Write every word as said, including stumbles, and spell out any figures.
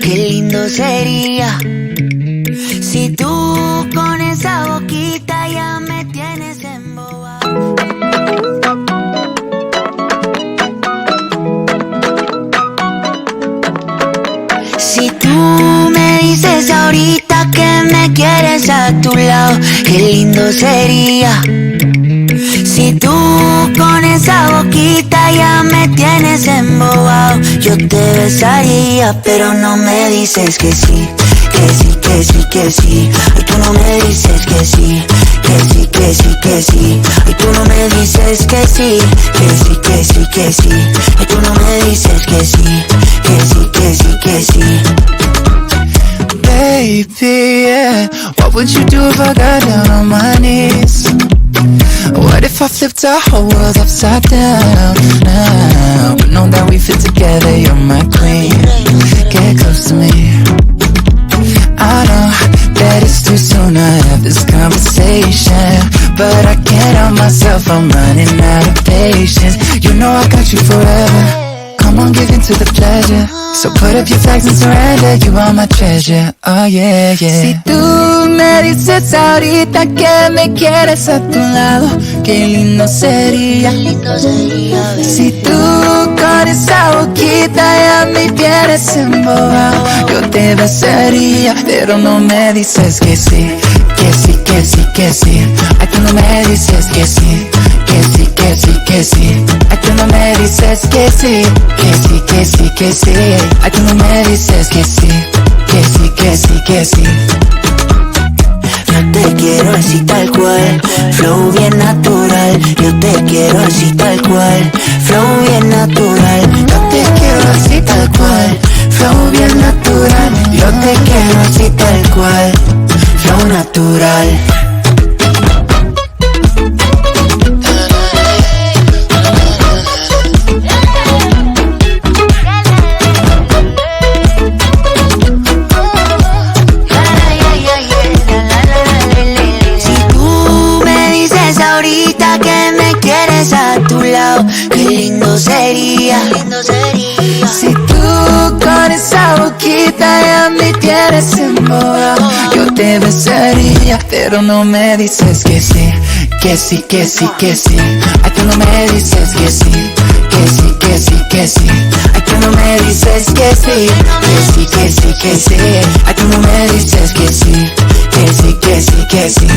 Qué lindo sería si tú con esa boquita ya me tienes embobado. Si tú me dices ahorita que me quieres a tu lado, qué lindo sería. Si tú con esa boquita ya me tienes embobado, yo te besaría, pero no me dices que sí, que sí, que sí, que sí. Ay, tú no me dices que sí, que sí, que sí, que sí. Ay, tú no me dices que sí, que sí, que sí, que sí. Ay, tú no me dices que sí, que sí, que sí, que sí. Baby, yeah. What would you do if I got down on my knees? What if I flipped our whole world upside down now? But know that we fit together, you're my queen. Get close to me. I know that it's too soon to have this conversation, but I can't help myself, I'm running out of patience. You know I got you forever. Come on, give in to the pleasure. So put up your flags and surrender. You are my treasure. Oh yeah, yeah. Si tú me dices ahorita que me quieres a tu lado, qué lindo sería. Si tú con esa boquita ya me tienes embobado, yo te besaría, pero no me dices que sí, que sí, que sí, que sí. Ay, tú no me dices que sí, que sí, que sí, que sí. Ay, tú no me dices que sí, que sí, que sí, que sí. Ay, tú no me dices que sí, que sí, que sí, que sí. Yo te quiero así tal cual, flow bien natural. Yo te quiero así tal cual, flow bien natural. Yo te quiero así tal cual, flow bien natural. Yo te quiero así tal cual, flow natural. Si tú me dices ahorita que me quieres a tu lado, qué lindo sería. Si tú con esa boquita ya me tienes embobado, yo te besaría, pero no me dices que sí, que sí, que sí, que sí. Ay, tú no me dices que sí, que sí, que sí, que sí. Ay, tú no me dices que sí, que sí, que sí, que sí. Ay, tú no me dices que sí, que sí, que sí, que sí.